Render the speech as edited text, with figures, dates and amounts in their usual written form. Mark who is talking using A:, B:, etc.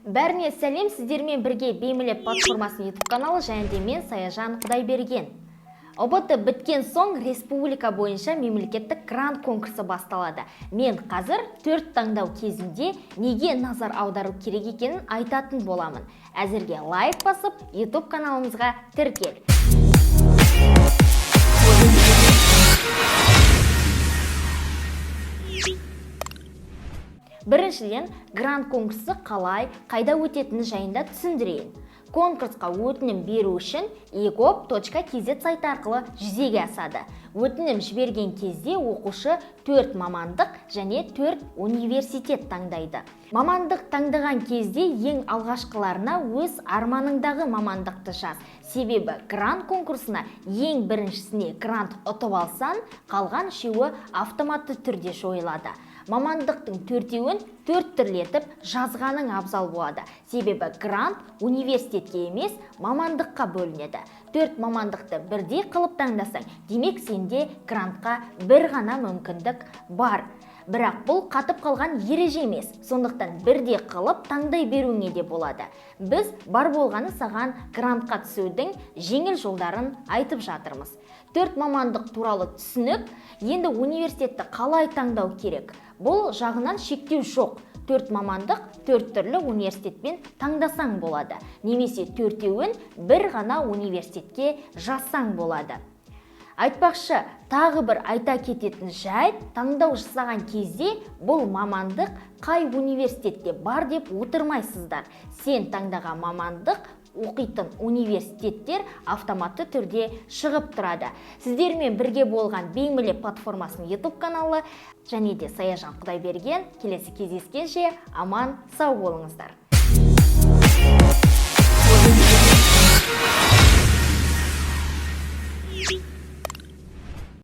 A: Бәріне сәлем! Сіздермен бірге Беймілеп платформасының YouTube каналы және де мен, Саяжан Құдайберген. ҰБТ біткен соң республика бойынша мемлекеттік грант конкурсы басталады. Мен қазір төрт таңдау кезінде неге назар аудару керек екенін айтатын боламын. Әзірге лайк басып, YouTube каналымызға тіркел. Біріншіден, грант конкурсы қалай, қайда өтетіні жайында түсіндірейін. Конкурсқа өтінім беру үшін egov.kz сайты арқылы жүзеге асады. Өтінім жіберген кезде оқушы төрт мамандық және төрт университет таңдайды. Мамандық таңдаған кезде ең алғашқыларына өз арманыңдағы мамандықты жаз. Себебі грант конкурсына ең біріншісіне грант ұтып алсаң, қалған үшеуі автоматты түрде жойылады. Мамандықтың төртеуін төрт түрлі етіп жазғаның абзал болады. Себебі грант университетке емес, мамандыққа бөлінеді. Төрт мамандықты бірдей қылып таңдасаң, демек, сенде грантқа бір ғана мүмкіндік бар. Бірақ бұл қатып қалған ереже емес, сондықтан бірдей қылып таңдай беруіңе де болады. Біз бар болғаны саған грантқа түсудің жеңіл жолдарын айтып жатырмыз. Төрт мамандық туралы түсінік. Енді университетті қалай таңдау керек? Бұл жағынан шектеу жоқ. Төрт мамандық төрт түрлі университетпен таңдасаң болады немесе төртеуін бір ғана университетке жазсаң болады. Айтпақшы, тағы бір айта кететін жайт: таңдау жасаған кезде бұл мамандық қай университетте бар деп отырмайсыздар. Сен таңдаған мамандық оқитын университеттер автоматты түрде шығып тұрады. Сіздермен бірге болған Беймілеп платформасының YouTube каналы және де Саяжан Құдайберген. Келесі кездескенше аман сау болыңыздар.